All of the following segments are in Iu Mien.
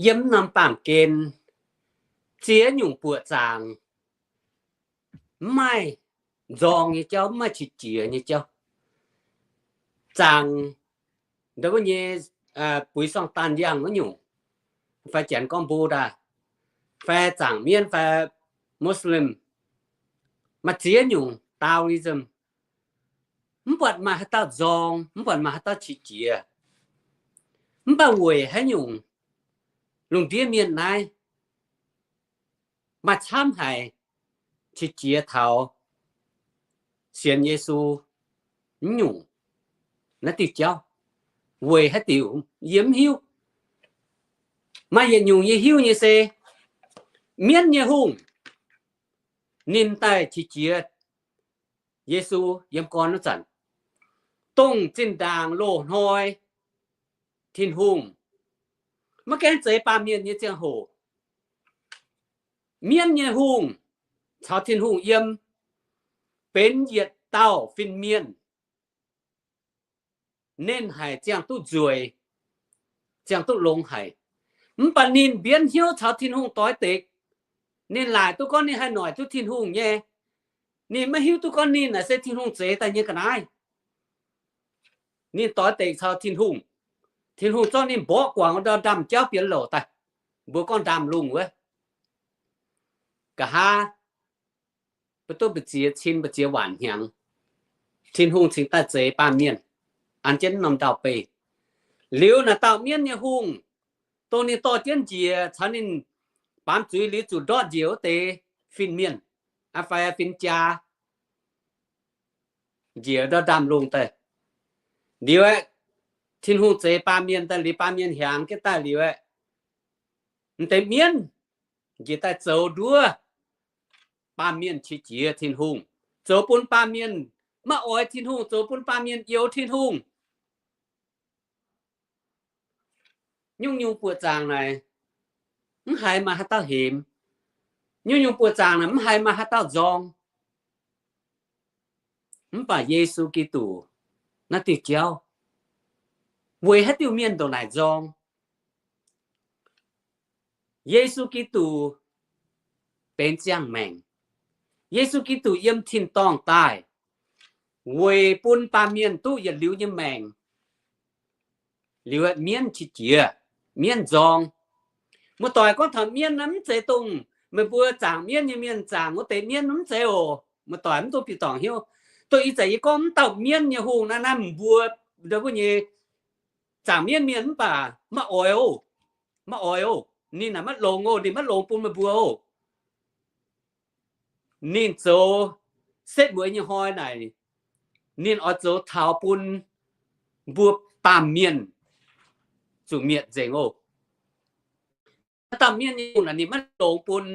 yiem norm baamh gen ziex nyungc buoqc zaangc, mv maaih nzorng nyei jauv, mv maaih qiex jiez nyei jauv. Zaangc ndau wuov nyei, buix sorng daanh yangh wuov nyungc, fai janx gorngv Buddha, fai zaangc mienv fai Muslim, maaih ziex nyungc Taoism. Mv buatc maaih haaix dauh nzorng, mv buatc maaih haaix dauh qiex jiez. Mv baac weic haaix nyungc lungh ndiev mienh naaiv maaih camv haic qiex jiez taux sienx Yesu mv nyungc naaiv diuh jauv? Weic haaix diuc yie mv hiuv. Maaih yietc nyungc yie hiuv nyei se mienv nyei hungh, ninh daaih qiex jiez Yesu yiem gorn wuov zanc, dongh zinh ndaangc loz-hnoi Tin-Hungh maiv gaengh zeix baamh mienh nyei ziangh hoc, mienv nyei hungh caux Tin-Hungh yiem, benx yietc dauh fin-mienh. Ninh haic ziangh duqv nzueic, ziangh duqv longx haic. Mv baac ninh mbienv hnyouv caux Tin-Hungh doix dekc. Ninh laaic duqv gorngv ninh haih noic duqv Tin-Hungh nyei. Ninh maiv hiuv duqv gorngv ninh naaic se Tin-Hungh zeix daaih nyei ga'naaiv. Ninh doix dekc caux Tin-Hungh. Tin-Hungh zorqv ninh mborqv guangc ndau ndaamv-jauv bienx louc daaih, mbuo gorngv ndaamv-lungh wuov. Nqa'haav mbuo duqv mbu'ziex cin mbu'ziex waanc hnyangx, Tin-Hungh cingx daaih zeix baamh mienh an jienv norm ndau-beih. Liuz naaic dauh mienv nyei hungh, dongh ninh dorh jienv njiec caux ninh baamz zuiz liuz zuqc ndortv njiec wuov deix fin-mienh, fai fin-jaa, njiec ndau ndaamv-lungh daaih. Liuz aeqv, Tin-Hungh zeix baamh mienh daaih liuz, baamh mienh hiaangx jienv daaih liuz aeqv, m'deix mienv njiec daaih zoux nduov baamh mienh qiex jiez Tin-Hungh, zoux bun baamh mienh maiv oix Tin-Hungh, zoux bun baamh mienh youx Tin-Hungh. Nyungc-nyungc buoqc zaangc naaic mv haiz maaih haaix dauh hemx. Nyungc-nyungc buoqc zaangc naaic mv haiz maaih haaix dauh nzorng. Mv baac Yesu Giduc naaiv diuh jauv, weic haaix diuc mienh ndongc naaic nzorng? Yesu Giduc benx ziangh maengc. Yesu Giduc yiem tin-dorngh daaih weic bun baamh mienh duqv yietc liuz nyei maengc. Liuz mienv qiex jiez, mienv nzorng. Muoz-doic gorngv taux mienv naaiv mv zeiz dongh meih mbuo zaangc mienv nyei mienh zaangc wuov deix mienv, mv zeiz oc. Muoz-doic mv dungx bieqc dorngc hiuv. Dongh ih zanc yie gorngv mv dauh mienv nyei hungh naaiv, naaiv mbuo ndau wuov nyei zaangc mienv mienh mv baac maiv oix oc. Maiv oix oc. Ninh naaic maiv longx oc. Ninh maiv longx bun meih mbuo oc. Ninh zoux setv mueiz nyei hnoi naaic, ninh oix zoux taux bun mbuo baamh mienh zuqc mietc nzengc oc. Dauh mienv nyei hungh naaic ninh maiv longx bun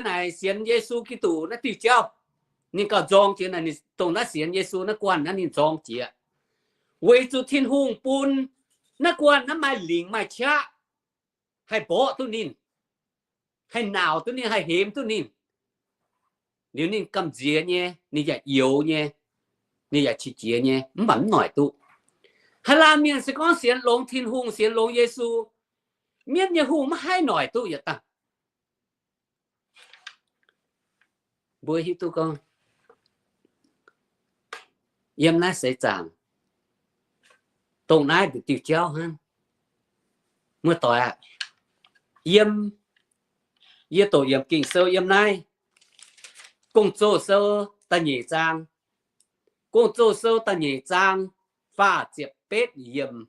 naaic sienx Yesu Giduc naaiv diuh jauv. Ninh gauh nzorng jiex naaic, ninh dongh naaiv sienx Yesu naaiv guanh naaiv ninh nzorng jiex, weic zuqc Tin-Hungh bun naaiv guanh naaiv maaih lingc maaih qaqv haih mborqv duqv ninh, haih nauc duqv ninh, haih hemx duqv ninh. Liuz ninh gamh nziex nyei, ninh yaac youx nyei, ninh yaac qiex jiez nyei, mv baac mv noic duqv. Haaix laanh mienh se gorngv sienx longx Tin-Hungh, sienx longx Yesu, mienv nyei hungh maiv haih noic duqv yietc dangh. Mbuo hiuv duqv gorngv yiem naaiv seix zaangc, dongh naaiv nduqc diuh jauv hnangv. Muoz-doic aah, yiem, yie doqc yiemc Ging-Sou yiem naaiv Gong-Zoh Sou da'nyeic zaang. Gong-Zoh Sou da'nyeic zaang faah ziepc betv yiemc.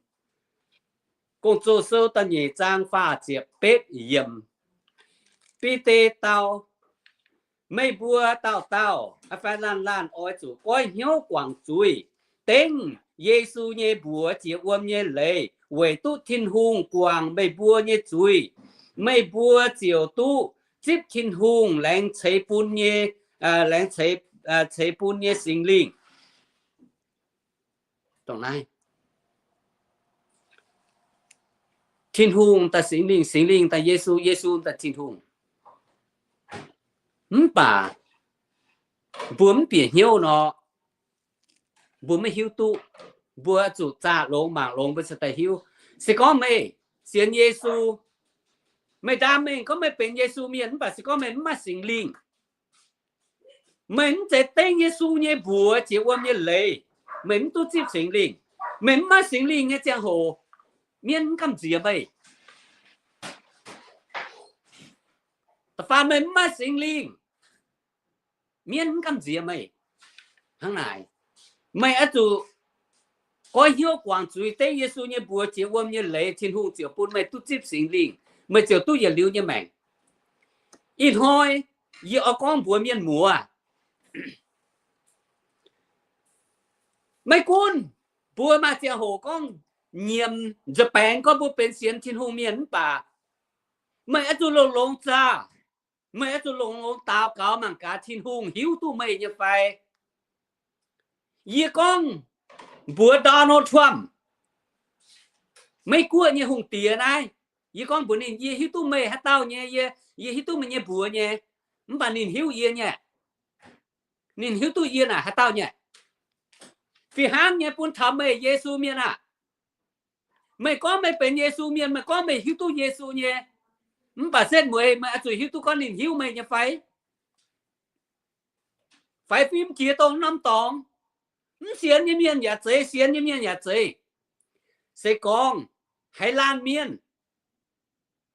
Gong-Zoh Sou da'nyeic zaang faah ziepc betv yiemc. Bide dau, meih mbuo dauh dauh fai laanh laanh oix zuqc goiv hnyouv guangc zuiz, dengv Yesu nyei mbuox jiex wuom nyei leiz weic duqv Tin-Hungh guangc meih mbuo nyei zuiz. Meih mbuo ziouc duqv zipv Tin-Hungh laengz ceix bun nyei, laengz ceix bun nyei Singx Lingh. Dongh naaiv, Tin-Hungh daaih Singx Lingh, Singx Lingh daaih Yesu, Yesu daaih Tin-Hungh. Mv baac mbuo mv bieqc hnyouv nor, mbuo maiv hiuv duqv. Mbuo zuqc zaah longx mangc longx mbuo cingx daaih hiuv. Se gorngv meih sienx Yesu, meih ndaam mengh gorngv meih benx Yesu mienh, mv baac se gorngv meih mv maaih Singx Lingh, meih mv zeiz dengv Yesu nyei mbuox jiex wuom nyei leiz, meih mv duqv zipv Singx Lingh. Meih mv maaih Singx Lingh nyei ziangh hoc, mienv mv gamh nziex meih. Da'faanh meih mv maaih Singx Lingh, mienv mv gamh nziex meih. Hnangv naaic, meih oix zuqc goiv hnyouv guangc zuiz, dengv Yesu nyei mbuox jiex wuom nyei leiz, Tin-Hungh ziouc bun meih duqv zipv Singx Lingh, meih ziouc duqv yietc liuz nyei maengc. Ih hnoi yie oix gorngv mbuox mienh muoz, maiv gunv mbuo maaih ziangh hoc gorngv nyiemc nza'baengx gorngv mbuo benx sienx Tin-Hungh mienh mv baac meih oix zuqc longx-longx zaah. Meih oix zuqc longx-longx daux gaux mangc gaax Tin-Hungh hiuv duqv meih nyei fai. Yie gorngv mbuox Donald Trump, Meiv Guoqv nyei hungh diex naaiv, yie gorngv mbuox ninh, yie hiuv duqv meih haaix dauh nyei, yie, yie hiuv duqv meih nyei mbuox nyei. Mv baac ninh hiuv yie nyei. Ninh hiuv duqv yie naaic haaix dauh nyei. Fih hnangv nyei bun taux meih Yesu mienh aah! Meih gorngv meih benx Yesu mienh, meih gorngv meih hiuv duqv Yesu nyei, mv baac setv mueiz meih oix zuqc hiuv duqv gorngv ninh hiuv meih nyei fai? Fai fim jiex dongh norm dorngx, mv sienx nyei mienh yaac zeiz, sienx nyei mienh yaac zeiz. Se gorngv haaix laanh mienh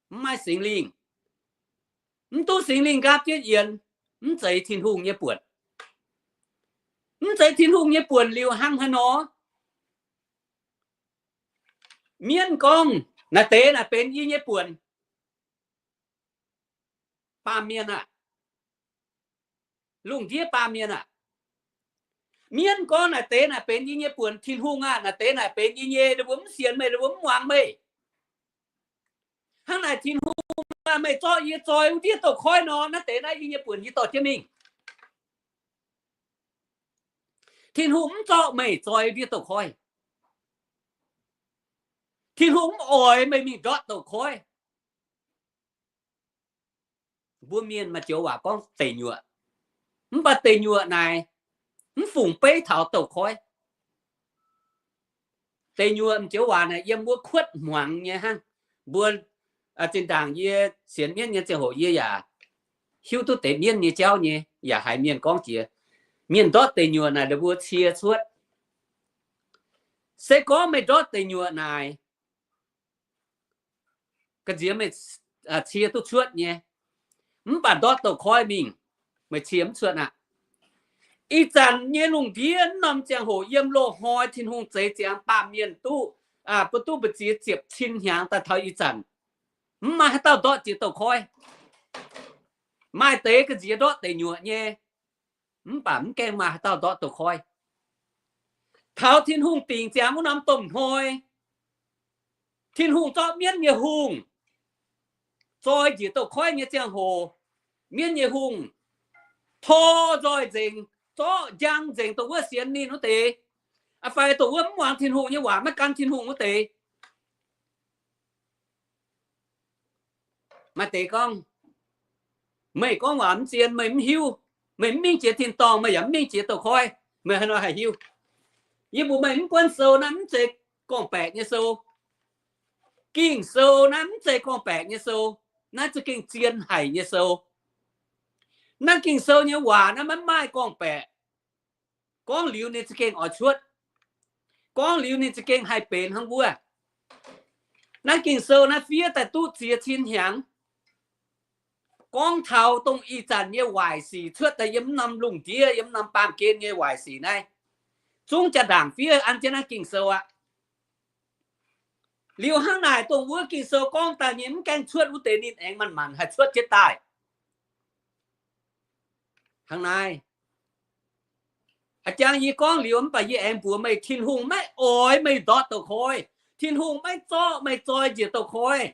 mv maaih Singx Lingh, mv duqv Singx Lingh nqaapv jienv yienx, mv zeiz Tin-Hungh nyei buonc. Mv zeiz Tin-Hungh nyei buonc liuz hnangv haaix nor? Mienv gorngv, naaiv deix naaic benx yie nyei buonc. Baamh mienh aah! Lungh ndiev baamh mienh aah! Mienv gorngv, naaiv deix naaic benx yie nyei buonc. Tin-Hungh aah! Naaiv deix naaic benx yie nyei, ninh mbuo mv sienx meih, ninh mbuo mv muangx meih. Hnangv naaic Tin-Hungh aah! Meih zorqv yie zoi wuov ndiev douz-koiv nor, naaiv deix naaiv yie nyei buonc, yie dorh jienv mingh. Tin-Hungh mv zorqv meih zoi ndiev douz-koiv. Tin-Hungh mv oix meih mingh ndortv douz-koiv. Mbuo mienh maaih joux waac gorngv deic nyuoqc. Mv baac deic nyuoqc naaic mv fungc beiv taux douz-koiv. Deic nyuoqc joux waac naaic yiem wuov kuotv hmuangx nyei hnangv. Mbuo zinh ndaangc yie sienx mienv nyei ziangh hoc yie yaac hiuv duqv deix mienv nyei jauv nyei, yaac haiz mienh gorngv jiex, mienh ndortv deic nyuoqc naaic ninh mbuo cie cuotv. Se gorngv meih ndortv deic nyuoqc naaic, ga'nziex meih cie duqv cuotv nyei. Mv baac ndortv douz-koiv mingh, meih cie mv cuotv aqv. Ih zanc nyei lungh ndiev norm ziangh hoc yiem loz-hnoi Tin-Hungh zeix ziangx baamh mienh duqv, mbuo duqv mbu'ziex ziepc cin hnyangx daaih taux ih zanc, mv maaih haaix dauh ndortv jiex douz-koiv. Maaih deix ga'nziex ndortv deic nyuoqc nyei, mv baac mv gaengh maaih haaix dauh ndortv douz-koiv. Taux Tin-Hungh dingc ziangx wuov norm domh hnoi, Tin-Hungh zorqv mienv nyei hungh zoi njiec douz-koiv nyei ziangh hoc, mienv nyei hungh tor nzoih nzengc, zorqv njang nzengc dongh wuov sienx ninh wuov deix, fai dongh wuov mv muangx Tin-Hungh nyei waac, maiv gan Tin-Hungh wuov deix. Maaih deix gorngv, meih gorngv waac mv zien, meih mv hiuv, meih mv mingh jiex tin-dorngh, meih yaac mv mingh jiex douz-koiv, meih haaix nor haih hiuv? Yie mbuox meih, mv buonv sou naaiv mv zeiz gorngv-baeqc nyei sou. Ging-Sou naaiv mv zeiz gorngv-baeqc nyei sou. Naaiv za'gengh zien haic nyei sou. Naaiv Ging-Sou nyei waac naaiv maiv maaih gorngv-baeqc. Gorngv liuz ninh za'gengh oix cuotv. Gorngv liuz ninh za'gengh haih benx hnangv wuov. Naaiv Ging-Sou naaiv fiev daaih duqv ziex cin hnyangx. Gorngv taux dongh ih zanc nyei waaic sic cuotv daaih yiem norm lungh ndiev, yiem norm baamh gen nyei waaic sic naaiv, zungv jaa-ndaangc fiev an jienv naaiv Ging-Sou aqv. Liuz hnangv naaic, dongh wuov Ging-Sou gorngv daaih nyei mv gaengh cuotv wuov deix ninh aengx manc-manc haih cuotv jienv daaih. Hnangv naaiv, a'jang yie gorngv liuz, mv baac yie aengx mbuox meih, Tin-Hungh maiv oix meih ndortv douz-koiv. Tin-Hungh maiv zorqv meih zoi njiec douz-koiv.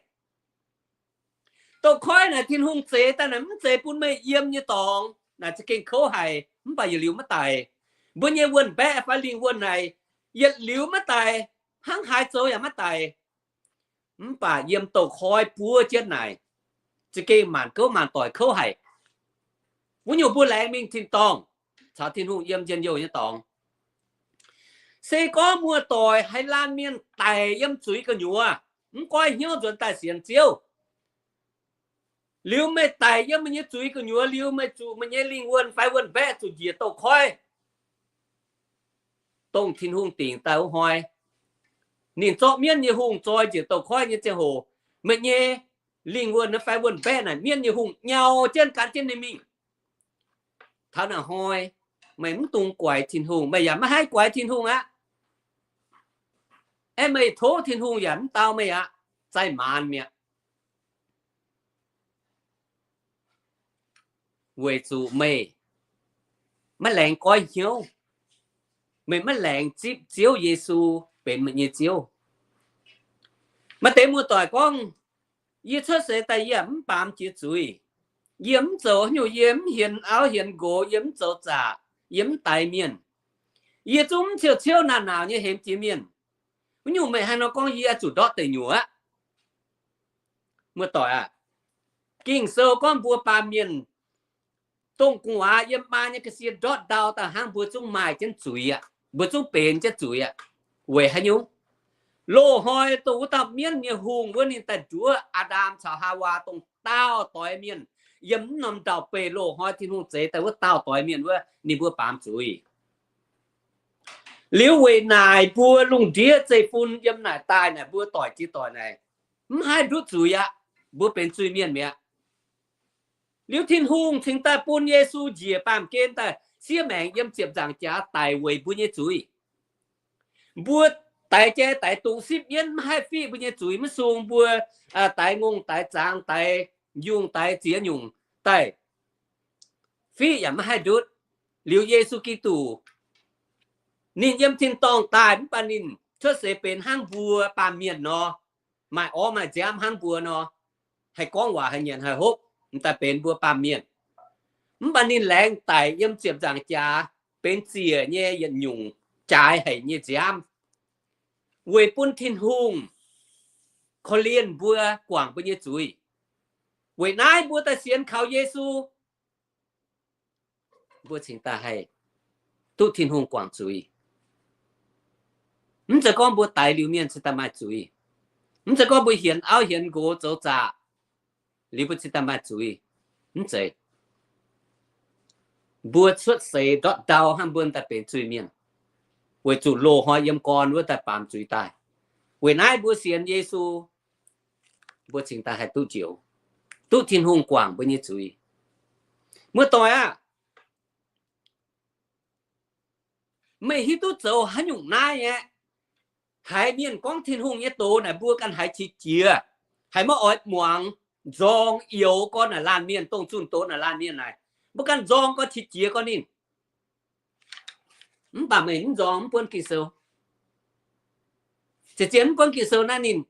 Douz-koiv naaic Tin-Hungh zeix daaih naaic mv zeiz bun meih yiem nyei dorngx. Naaic za'gengh kouv haic, mv baac yietc liuz maiv daic. Mbuo nyei wuonh mbaeqv fai lingh wuonh naaic, yietc liuz maiv daic, hnangv haaix zoux yaac maiv daic. Mv baac yiem douz-koiv buov jienv naaic, za'gengh maanc gouv maanc doic, kouv haic. Wuov nyungc mbuo laengz mingh tin-dorngh caux Tin-Hungh yiem njien-youh nyei dorngx. Se gorngv muoz-doic haiz laanh mienh daic yiem zuiz gu'nyuoz, mv goiv hnyouv nzuonx daaih sienx Ziouv. Liuz meih daic yiem meih nyei zuiz gu'nyuoz liuz, meih zuqc meih nyei lingh wuonh fai wuonh mbaeqv zuqc njiec douz-koiv, dongh Tin-Hungh dingc daaih wuov hnoi. Ninh zorqv mienv nyei hungh zoi njiec douz-koiv nyei ziangh hoc, meih nyei lingh wuonh fai wuonh mbaeqv naaic mienv nyei hungh nyau jienv gan jienv ninh mingh. Taux naaic hnoi, meih mv dungx guaix Tin-Hungh, meih yaac maiv haih guaix Tin-Hungh aqv. Aeqv, meih tov Tin-Hungh yaac mv dau meih aqv, zaih maanz mi'aqv. Weic zuqc meih maiv laengz goiv hnyouv, meih maiv laengz zipv Ziouv Yesu benx meih nyei Ziouv. Maaih deix muoz-doic gorngv, yie cuotv seix daaih yie mv baamz jiex zuiz. Yie mv zoux haaix nyungc, yie mv hienx auv hienx nqox, yie mv zoux zaqc, yie mv daix mienh. Yie zungv mv ciouv-ciouv naanc naauc nyei hemx jiex mienh. Wuov nyungc meih haaix nor gorngv yie zuqc ndortv deic nyuoqc aqv. Muoz-doic aah, Ging-Sou gorngv mbuo baamh mienh dongh gu'nguaaz yiem maa nyei ga'sie ndortv ndau daaih hnangv mbuo zungv maaih jienv zuiz aqv, mbuo zungv benx jienv zuiz aqv. Weic haaix nyungc? Loz-hnoi dongh wuov dauh mienv nyei hungh wuov ninh daaih nduov Aa^ndam caux Haawaa dongh daauh doix mienh. Yiem mv norm ndau-beih loz-hnoi Tin-Hungh zeix daaih wuov daauh doix mienh wuov ninh mbuo baamz zuiz. Liuz weic naaic mbuo lungh ndiev zeiv-fun yiem naaic daaih naaic mbuo doic jiex doic naaic mv haih ndutv zuiz aqv. Mbuo benx zuiz-mienh mi'aqv. Liuz Tin-Hungh cingx daaih bun Yesu njiec baamh gen daaih siev maengc yiem ziepc nzaangc jaax daic weic mbuo nyei zuiz. Mbuo daix jai daix dungz sipv mienv maiv haih fiqv mbuo nyei zuiz, maiv sung mbuo daix ngongh daix zaangz daix yungh daix ziex nyungc daaih fiqv yaac maiv haih ndutv. Liuz Yesu Giduc, ninh yiem tin-dorngh daaih mv baac ninh cuotv seix benx hnangv mbuo baamh mienh nor, maaih orv maaih nziaamv hnangv mbuo nor, haih gorngv waac haih nyanc haih hopv, m'daaih benx mbuo baamh mienh. Mv baac ninh laengz daic yiem ziepc nzaangc jaax benx ziec nyei yietc nyungc jaaix haic nyei nziaamv, weic bun Tin-Hungh korv-lienh mbuo guangc mbuo nyei zuiz. Weic naaiv mbuo daaih sienx kaux Yesu, mbuo cingx daaih haih duqv Tin-Hungh guangc zuiz. Mv zeiz gorngv mbuo daix liuz mienh cingx daaih maaih zuiz. Mv zeiz gorngv mbuo hienx auv hienx nqox zoux zaqc liuz mbuo cingx daaih maaih zuiz. Mv zeiz. Mbuo cuotv seix ndortv ndau hnangv mbuo daaih benx zuiz-mienh, weic zuqc loz-hnoi yiem gorn wuov daaih baamz zuiz daaih. Weic naaiv mbuo sienx Yesu, mbuo cingx daaih haih duqv njoux, duqv Tin-Hungh guangc mbuo nyei zuiz. Muoz-doic aah, meih hiuv duqv zoux haaix nyungc naaiv aqv? Haiz mienh gorngv Tin-Hungh nyei doz naaic mbuo ganh haiz qiex jiez, haiz maiv oix muangx, nzorng youx gorn naaic laanh mienh, dongh zunh doz naaic laanh mienh naaic, mbuo ganh nzorng gorn qiex jiez gorn ninh. Mv baac meih mv nzorng, mv buonv Ging-Sou. Ziec zien mv buonv Ging-Sou naaiv ninh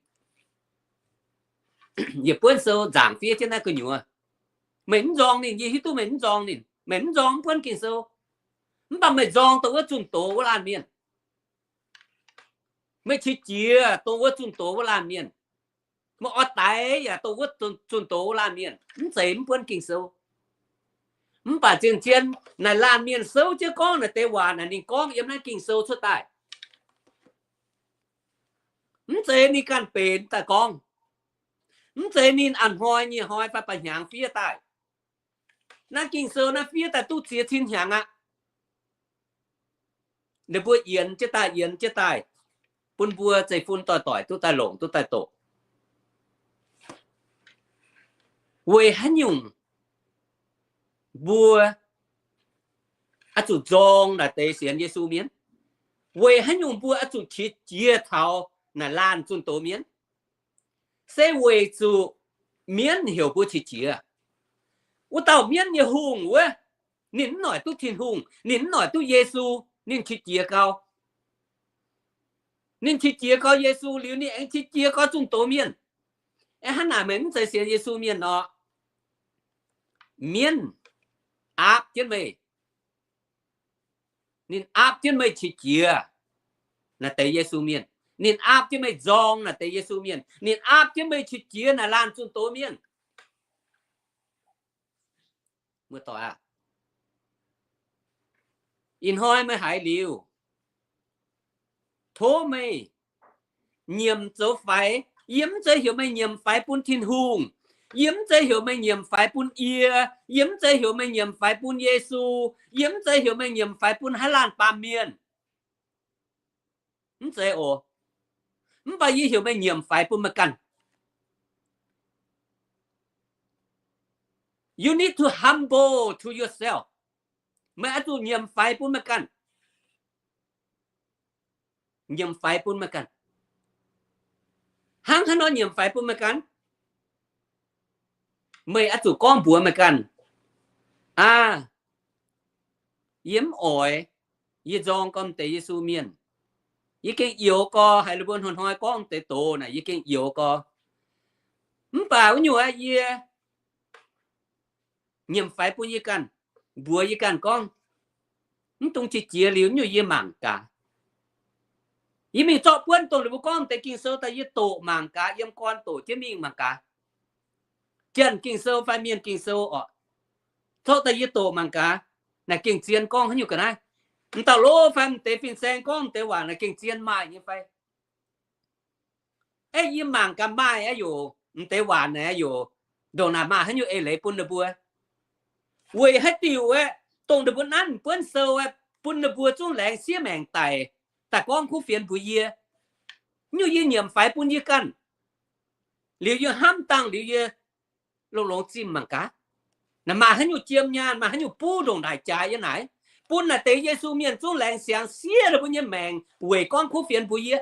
yietc buonv sou nzaangc fiev jienv naaiv gu'nyuoz. Meih mv nzorng ninh, yie hiuv duqv meih mv nzorng ninh. Meih mv nzorng, mv buonv Ging-Sou. Mv baac meih nzorng dongh wuov zunh doz wuov laanh mienh. Meih qiex jiez dongh wuov zunh doz wuov laanh mienh. Meih oix daix yaac dongh wuov zunh doz wuov laanh mienh. Mv zeiz mv buonv Ging-Sou. Mv baac zien-zien naaic laanh mienh souv jienv gorngv naaic deix waac naaic ninh gorngv yiem naaiv Ging-Sou cuotv daaih. Mv zeiz ninh ganh benx daaih gorngv. Mv zeiz ninh a'hnoi nyic hnoi fai ba'hnyangx fiev daaih. Naaiv Ging-Sou naaiv fiev daaih duqv ziex cin hnyangx aqv. Ninh mbuo yienx jienv daaih, yienx jienv daaih, bun mbuo zeiv-fun doic-doic duqv daaih longc, duqv daaih doqc. Weic haaix nyungc mbuo oix zuqc nzorng naaic deix sienx Yesu mienh? Weic haaix nyungc mbuo oix zuqc qiex jiez taux naaic laanh zunh doz mienh? Se weic zuqc mienv heuc mbuo qiex jiez. Wuov dauh mienv nyei hungh wuov, ninh mv noic duqv Tin-Hungh, ninh mv noic duqv Yesu, ninh qiex jiez gau. Ninh qiex jiez gau Yesu liuz, ninh aengx qiex jiez gau zunh doz mienh. Aeqv, hnangv naaic meih mv zeiz sienx Yesu mienh nor, mienv aapv jienv meih. Ninh aapv jienv meih qiex jiez naaic deix Yesu mienh. Ninh aapv jienv meih nzorng naaic deix Yesu mienh. Ninh aapv jienv meih qiex jiez naaic laanh zunh doz mienh. Muoz-doic aah, ih hnoi meih haiz liuz, tov meih nyiemc zoux faix. Yie mv zeiz heuc meih nyiemc faix bun Tin-Hungh. Yie mv zeiz heuc meih nyiemc faix bun yie. Yie mv zeiz heuc meih nyiemc faix bun Yesu. Yie mv zeiz heuc meih nyiemc faix bun haaix laanh baamh mienh. Mv zeiz oc. Mv baac yie heuc meih nyiemc faix bun meih ganh. You need to humble to yourself. Meih oix zuqc nyiemc faix bun meih ganh. Nyiemc faix bun meih ganh. Hnangv haaix nor nyiemc faix bun meih ganh? Meih oix zuqc gorngv mbuox meih ganh, aa, yie mv oix, yie nzorng gorngv m'deix Yesu mienh. Yie gengh youx gorx, haiz ninh mbuo hnoi-hnoi gorngv deix doz naaic, yie gengh youx gorx. Mv baac wuov nyungc aeqv, yie nyiemc faix bun yie ganh, mbuox yie ganh gorngv, mv dungx qiex jiez liuz nyungc yie mangc gaax. Yie mingh zorqv buonv dongh ninh mbuo gorngv deix Ging-Sou daaih yie doqc mangc gaax, yiem gorn doqc jienv mingh mangc gaax. Janx Ging-Sou fai mienh Ging-Sou oc. Zorqv daaih yie doqc mangc gaax, naaic gengh zien gorngv haaix nyungc ga'naaiv. M'dauh loz fai m'deix fin-saeng gorngv deix waac naaic gengh zien maaih nyei fai? Aeqv, yie mangc gaax maaih aqv yoc, m'deix waac naaic aqv yoc, ndongc naaic maaih haaix nyungc eix leiz bun ninh mbuo. Weic haaix diuc aeqv, dongh ninh mbuo nanv buonv sou aeqv, bun ninh mbuo zungv laengz siev maengc daic, daaih gorngv kuv fienx mbuox yie. Nyungc yie nyiemc faix bun yie ganh. Liuz yie hnamv dangh liuz yie longx-longx zimh mangc gaax, naaic maaih haaix nyungc jiem nyaanh, maaih haaix nyungc buv ndongc naaic jaaix yie naaic, bun naaic deix Yesu mienh zungv laengz siangx siev ninh mbuo nyei maengc weic gorngv kuv fienx mbuox yie.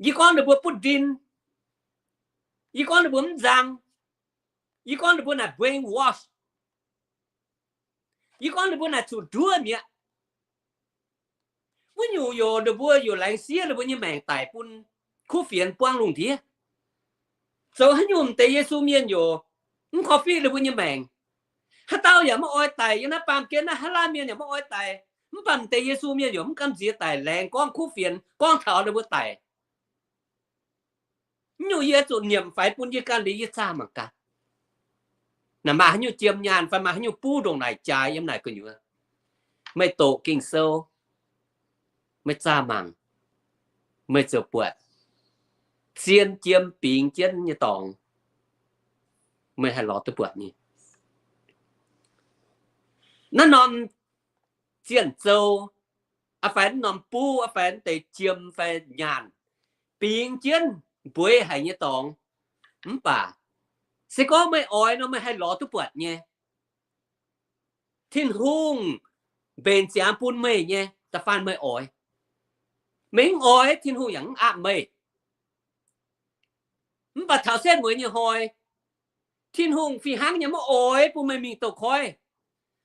Yie gorngv ninh mbuo butv ndin. Yie gorngv ninh mbuo mv nzang. Yie gorngv ninh mbuo naaic brainwash. Yie gorngv ninh mbuo naaic zuqc nduov mi'aqv. Wuov nyungc yoc ninh mbuo yoc laengz siev ninh mbuo nyei maengc daic bun kuv fienx buangv lungh ndiev. Zoux haaix nyungc deix Yesu mienh yoc mv korv-fiqv ninh mbuo nyei maengc. Haaix dauh yaac maiv oix daic, yiem naaiv baamh gen naaiv haaix laanh mienh yaac maiv oix daic. Mv baac m'deix Yesu mienh yoc mv gamh nziex daic, laengz gorngv kuv fienx, gorngv taux ninh mbuo daic. Nyungc yie zuqc nyiemc faix bun yie ganh liuz yie zaah mangc gaax, naaic maaih haaix nyungc jiem nyaanh fai maaih haaix nyungc buv ndongc naaic jaaix yiem naaic gu'nyuoz. Meih doqc Ging-Sou, meih zaah mangc, meih ziouc buatc zien jiem bingx jienv nyei dorngx, meih haih lorz duqv buatc nyei. Naaiv norm zienh zou, aa fai naaiv norm buv, aa fai naaiv deix jiem fai nyaanh, bingx jienv mbueiz haic nyei dorngx, mv baac se gorngv meih oix nor, meih haih lorz duqv buatc nyei. Tin-Hungh mbenc ziangx bun meih nyei, da'faanh meih oix. Meih mv oix, Tin-Hungh yaac mv aapv meih. Mv baac taux setv mueiz nyei hnoi, Tin-Hungh fih hnangv nyei maiv oix bun meih mingh douz-koiv.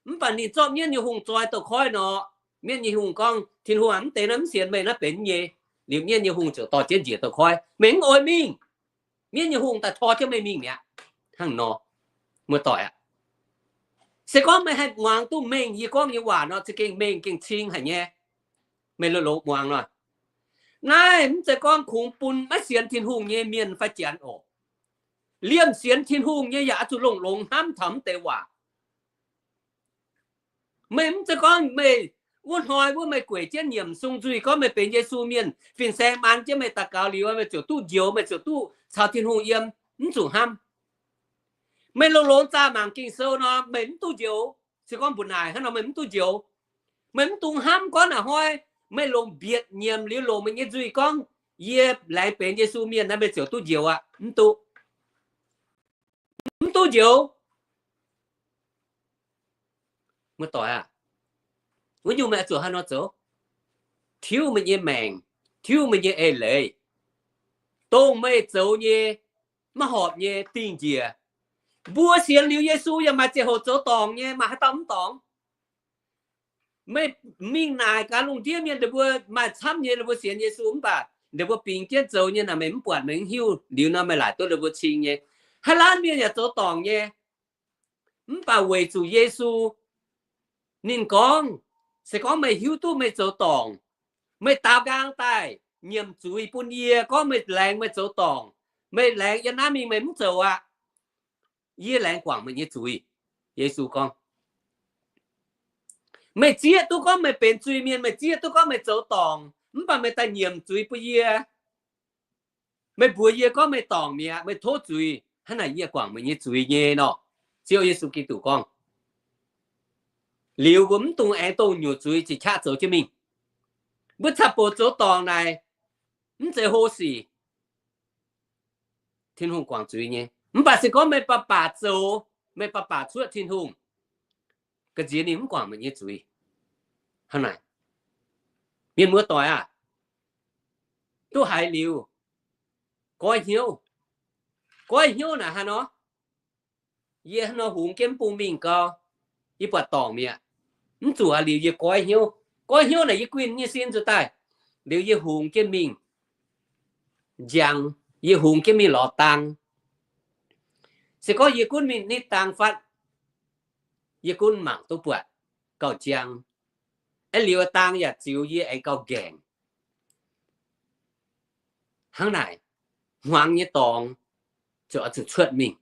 Mv baac ninh zorqv mienv nyei hungh zoi douz-koiv nor, mienv nyei hungh gorngv, Tin-Hungh aah, mv deix naaiv mv sienx meih naaiv benx nyei. Liuz mienv nyei hungh ziouc dorh jienv njiec douz-koiv. Meih mv oix mingh, mienv nyei hungh daaih tor jienv meih mingh mi'aqv. Hnangv nor, muoz-doic aac, se gorngv meih haih muangx duqv mengh yie gorngv nyei waac nor, za'gengh mengh gengh cing haic nyei. Meih longx-longx muangx nor. Naaiv mv zeiz gorngv kungx bun maiv sienx Tin-Hungh nyei mienh fai janx oc. Liemh sienx Tin-Hungh nyei yaac oix zuqc longx-longx hnamv taux mv deix waac. Meih mv zeiz gorngv meih wuov hnoi wuov meih gueic jienv nyiemc sung nzuih gorngv meih benx Yesu mienh, fin-saeng maan jienv meih daux gaux liuz, meih ziouc duqv njoux, meih ziouc duqv caux Tin-Hungh yiem. Mv zuqc hnamv. Meih longx-longx zaah mangc Ging-Sou nor, meih mv duqv njoux. Se gorngv mbuo naaic hnangv nor meih mv duqv njoux. Meih mv dungx hnamv gorngv naaic hnoi meih longc mbietc nyiemc liuz longc meih nyei nzuih gorngv, yie laengz benx Yesu mienh naaiv, meih ziouc duqv njoux aqv. Mv duqv. Mv duqv njoux. Muoz-doic aac, wuov nyungc meih oix zuqc haaix nor zoux? Tiuv meih nyei maengc, tiuv meih nyei eix leiz, dongh meih zoux nyei maiv horpc nyei dingh njiec. Mbuo sienx liuz Yesu yaac maaih ziangh hoc zoux dorngc nyei, maaih haaix dauh mv dorngc? Meih mingh naaic gaax lungh ndiev mienh, ninh mbuo maaih camv nyei ninh mbuo sienx Yesu mv baac ninh mbuo bingx jienv zoux nyei naaic meih mv buatc, meih mv hiuv. Liuz nor meih laaic duqv ninh mbuo cing nyei. Haaix laanh mienh yaac zoux dorngc nyei. Mv baac weic zuqc Yesu ninh gorngv, se gorngv meih hiuv duqv meih zoux dorngc, meih daaux nqaang daaih nyiemc zuiz bun yie gorngv meih laengz meih zoux dorngc, meih laengz yiem naaiv mingh meih mv zoux aqv, yie laengz guangc meih nyei zuiz. Yesu gorngv, Meih zieqv duqv gorngv meih benx zuiz-mienh, meih zieqv duqv gorngv meih zoux dorngc, mv baac meih daaih nyiemc zuiz bun yie. Meih mbuox yie gorngv meih dorngc mi'aqv, meih tov zuiz. Hnangv naaic yie guangc meih nyei zuiz nyei nor, Ziouv Yesu Giduc gorngv. Liuz mbuo mv dungx aengx dongh nyungc zuiz ziqc qaqv zoux jienv mingh. Mbuo caqv-bouc zoux dorngc naaic, mv zeiz hlo sic. Tin-Hungh guangc zuiz nyei. Mv baac se gorngv meih baac baac zoux, meih baac baac cuotv Tin-Hungh, ga'nziex ninh mv guangc meih nyei zuiz. Hnangv naaic, mienh muoz-doic aah, duqv haiz liuz, goiv hnyouv. Goiv hnyouv naaic hnangv nor, yie hnangv nor hungx jienv bung mingh gau, yie buatc dorngc mi'aqv. Mv zuqc aqv, liuz yie goiv hnyouv. Goiv hnyouv naaic yie guinh nyei sin nzuonx daaih. Liuz yie hungx jienv mingh njang, yie hungx jienv mingh lorz dang. Se gorngv yie gunv mingh nitv dang fatv, yie gunv mangc duqv buatc gauh njang. Aeqv, liuz dang yaac ziux yie aengx gauh nqaengc. Hnangv naaic, hmuangx nyei dorngx ziouc oix zuqc cuotv mingh,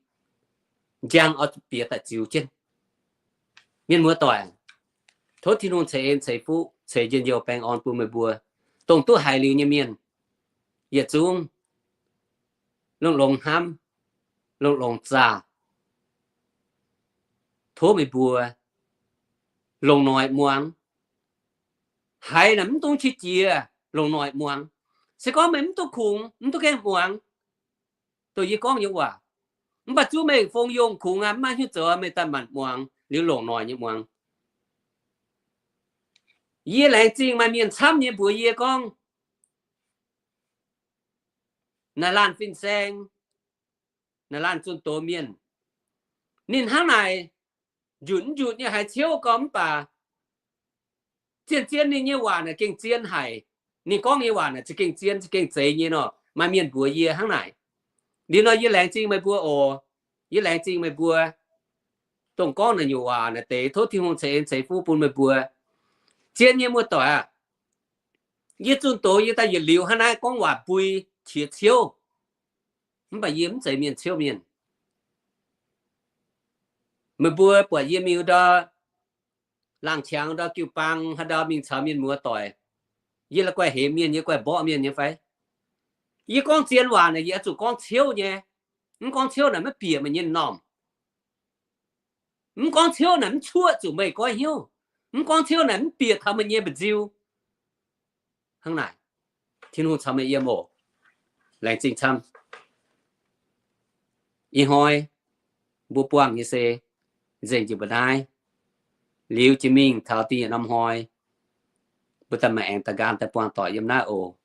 njang oix zuqc bieqc daaih ziux jienv. Mienh muoz-doic, tov Tin-Hungh ceix en ceix fuqv ceix njien-youh baengh orn bun meih mbuo, dongh duqv haiz liuz nyei mienh yietc zungv, longx-longx hnamv, longx-longx zaah. Tov meih mbuo longc noic muangx. Haiz naaic mv dungx qiex jiez, longc noic muangx. Se gorngv meih mv duqv kungx, mv duqv gaengh muangx dongh yie gorngv nyei waac, mv baac zuqc meih fongc yongh kungx aqv, mv maaih hnyouv zoux, meih daaih manc muangx liuz longc noic nyei muangx. Yie laengz zingh maaih mienh camv nyei mbuox yie gorngv, naaiv laanh fin-saeng, naaiv laanh zunh doz mienh, ninh hnangv naaic njunc mv njunc nyei haiz ciouv gau mv baac zien-zien ninh nyei waac naaic gengh zien haic. Ninh gorngv nyei waac naaic za'gengh zien, za'gengh zeiz nyei nor. Maaih mienh mbuox yie hnangv naaic. Liuz nor yie laengz zingh meih mbuo oc. Yie laengz zingh meih mbuo dongh gorngv naaic nyungc waac naaic deix. Tov Tin-Hungh ceix en ceix fuqv bun meih mbuo. Zien nyei muoz-doic aah, yie zunh doz yie daaih yietc liuz hnangv naaiv gorngv waac mbui qiex ciouv, mv baac yie mv zeiz mienh ciouv mienh. Meih mbuo buatc yie mingh ndau laangz qangx ndau jiu-baang haaix ndau mingh caux mienh muoz-doic, yie la'guaih hemx mienh, yie guaih mborqv mienh nyei fai? Yie gorngv zien waac naaic yie oix zuqc gorngv ciouv nyei. Mv gorngv ciouv naaic maiv bieqc meih nyei m'normh. Mv gorngv ciouv naaic mv cuoqv zuqc meih goiv hnyouv. Mv gorngv ciouv naaic mv bieqc taux meih nyei mba'nziu. Hnangv naaic, Tin-Hungh caux meih yiem oc. Laengz zingh camv. Ih hnoi mbuo buangh nyei se nzengc jiex mbuo naaiv. Liuz jiex mingh taux da'nyeic norm hnoi, mbuo daaih maaih aengx da'nqaang daaih buangh doic yiem naaiv oc.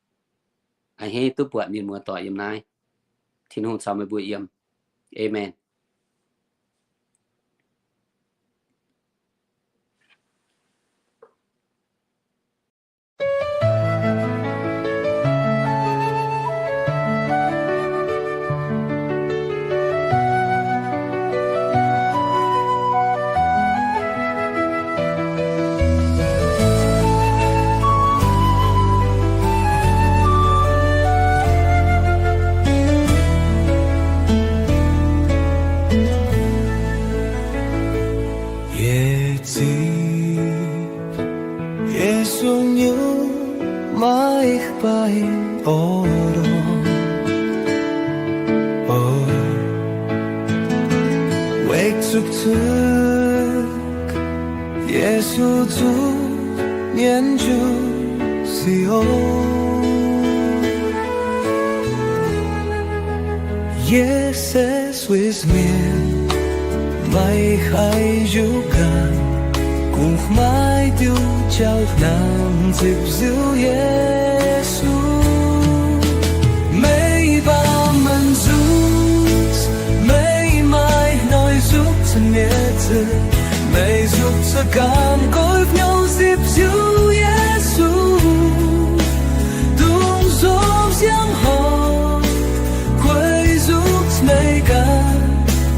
A'hneiv duqv buatc mienh muoz-doic yiem naaiv. Tin-Hungh caux meih mbuo yiem. Aamen. Yie zipv Yesu nyei maaih bei orn, weic zuqc zuqc Yesu zuqc mienh juqc Zion. Yie se Swiss mienh, meih haih njuov ganh, kungx maiv diuh jauv hnangv zipv nziuv Yesu. Meih baamh mienh nzuqc, meih maaih hnoi nzuqc za'mietc zuqc, meih nzuqc za'ganh goiv hnyouv zipv nziuv Yesu. Dongh nzunc ziangh hoc kuei nzuqc meih ganh,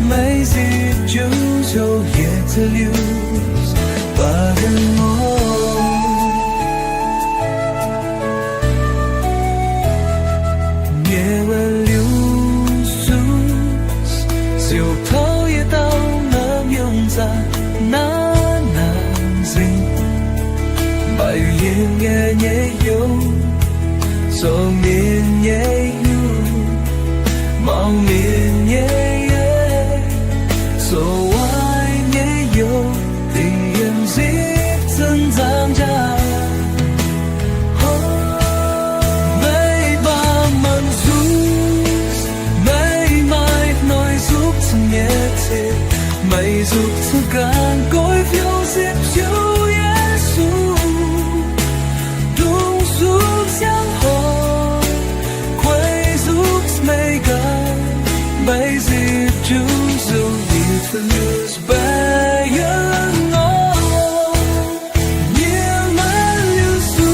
meih zipv juqc ziouc yietc za'liuz baac dien ngorc. Nyei weic liuz zuqc ziouc tov yie dauh naaiv yungh zaqc naaiv nangc nzengc. Zoux mienh nyei hnyouv, mauc mienh nyei ei, zoux waaic nyei youz, dingc yiem nzipc zunv nzangc jaax. Meih mbaaux mangc zuqc, meih maaih noic zuqc cin-mietc cin, meih zuqc zuqc ganh goiv hnyouv zipv Ziouv Yesu. Dungx zuqc siang-horc, kuei zuqc meih ganh, meih zipv Ziouv Yesu, yietc liuz baeqc yangh orqc. Nyiemc maiv liuz Yesu,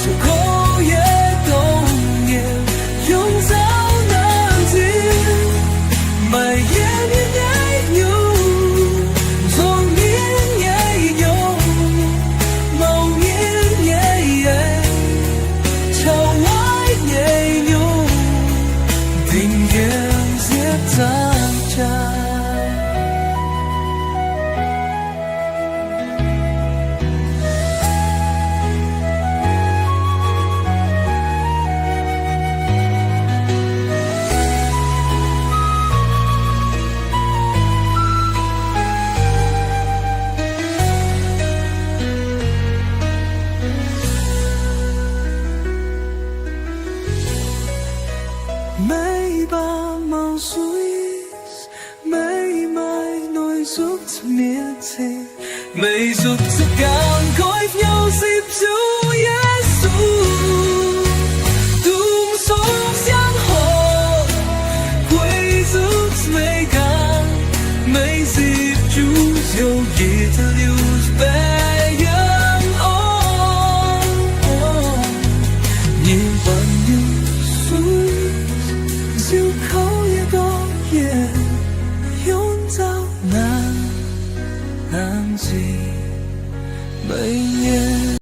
zuqc kouv yie dongh nyiemc, yungz nzauh nangh nziex. Meih yiem yie nyei hnyouv, nzorng yie nyei youz, mouc yie nyei ei, caux waaic nyei nyungc, dingc yiem nzipc zunv jaax. Meih mbaaux mangc zuiz, meih maaih noic zuqc cin-mietc cin, meih zuqc zuqc ganh goiv hnyouv zipv Ziouv Yesu. Dungx sung siang-horc, kuei zuqc meih ganh, meih zipv Ziouv Yesu, yietc liuz baeqc yangh orqc. Nyiemc buatc Yesu, nziouv kouv yie gorngv yie, yungz nzauh nangh, nangh nziex meih nyei